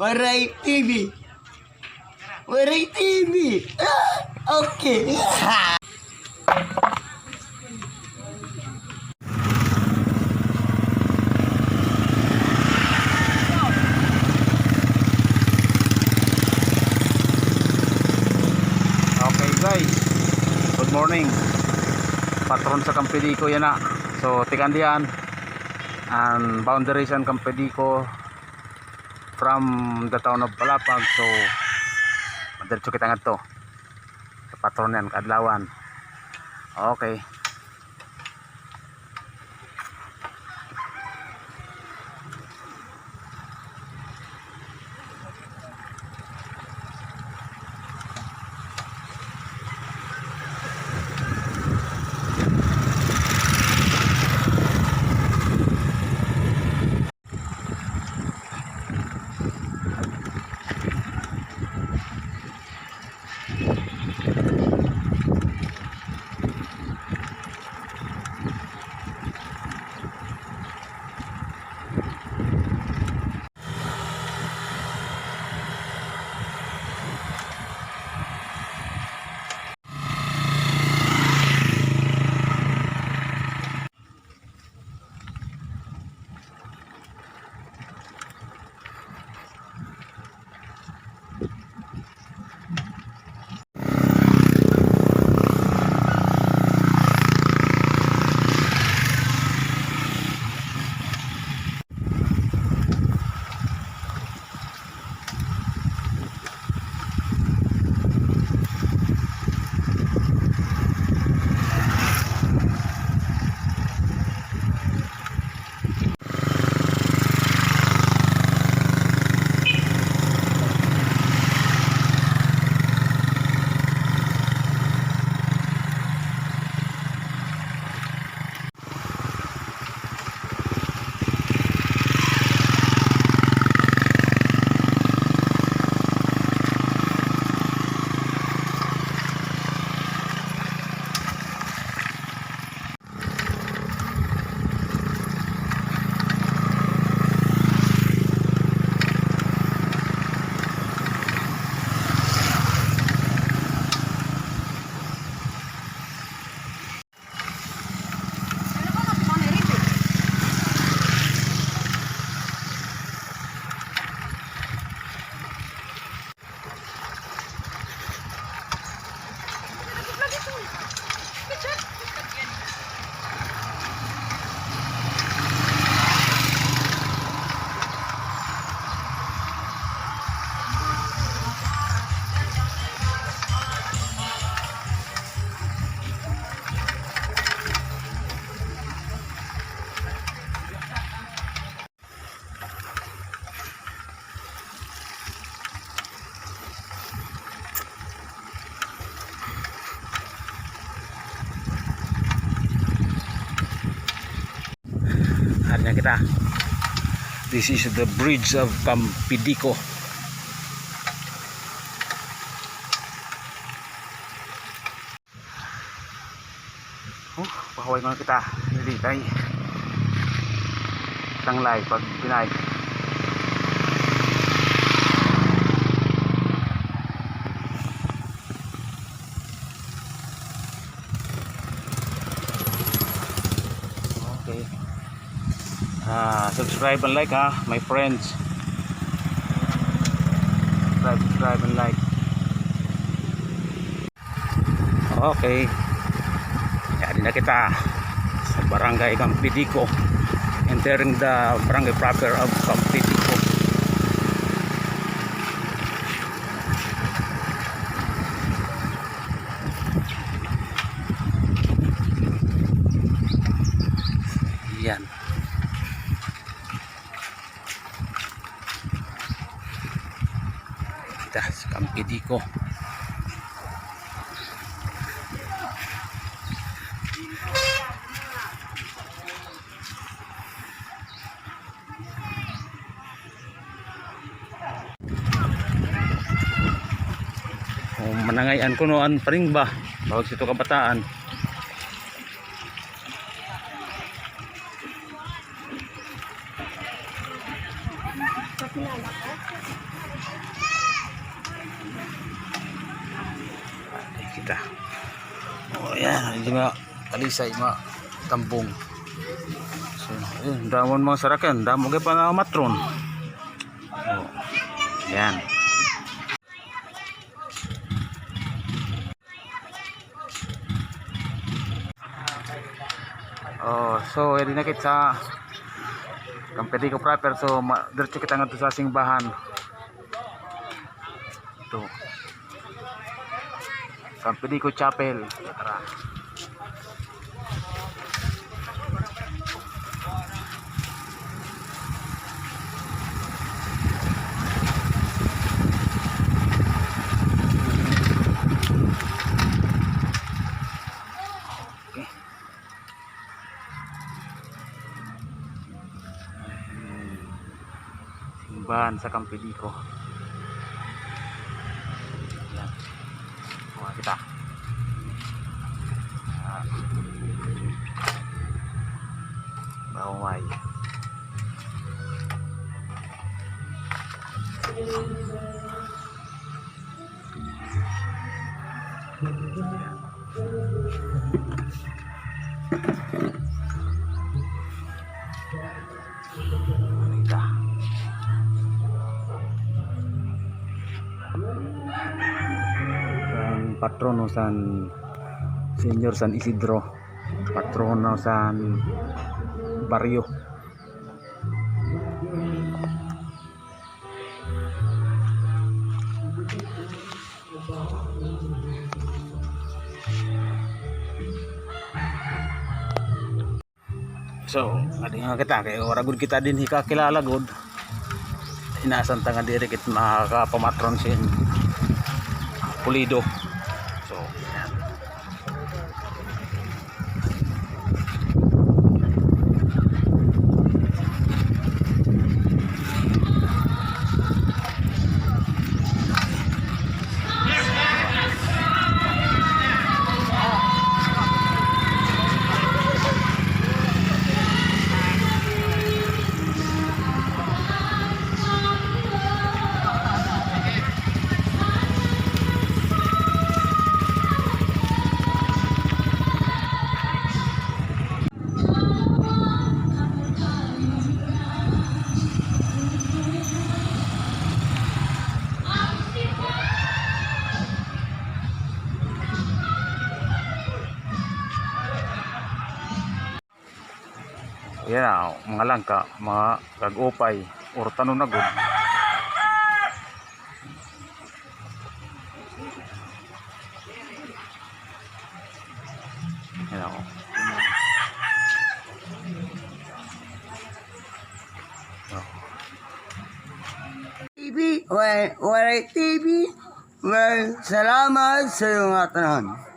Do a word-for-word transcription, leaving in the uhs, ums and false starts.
Waray T V. Waray T V. Ah, okay. Okay, guys, good morning. Patron sa Campidico yana. So, tikang diyan, an boundaries an Campidico from the town of Palapag. So, madiretso kita ngadto sa patron niyan, kaadlawan. Okay. Ari na kita. This is the bridge of Campidico. Oh, pahuway ko na kita. Dili kay tanglay pag pinay. Okay. Ah, subscribe and like, ha, my friends. Subscribe, subscribe and like. Okay. Ari na kita sa Barangay Campidico. Entering the barangay proper of Campidico. Yan. Kita sa Campidico. O, manangay-an kuno an paringba. Bawag sa ito kabataan. Kita. O, yan. Diri nga talisay, mga tambong. So, ayun, damo mga sarakyan. Damo gihap nga matron. O, yan. O, so, diri na kita sa Campedeco proper. So, ma-, diretso kita ngadto sa simbahan. Ito. Campedeco Chapel. Tara. Okay. Simbahan sa Campedeco. Yan. Mga kita. Ah. Baumay. San patrono san Señor San Isidro, patrono san baryo. So, adi nga kita, kay wara gud kita dinhi kakilala gud. Inasan ta nga diri kit makapamatron sin Pulido. So, yan na, mga langka, mga kag-upay, urtanon na gud. Yan ako. T V, Wa-, Waray T V, well, salamat sa iyo nga tanan.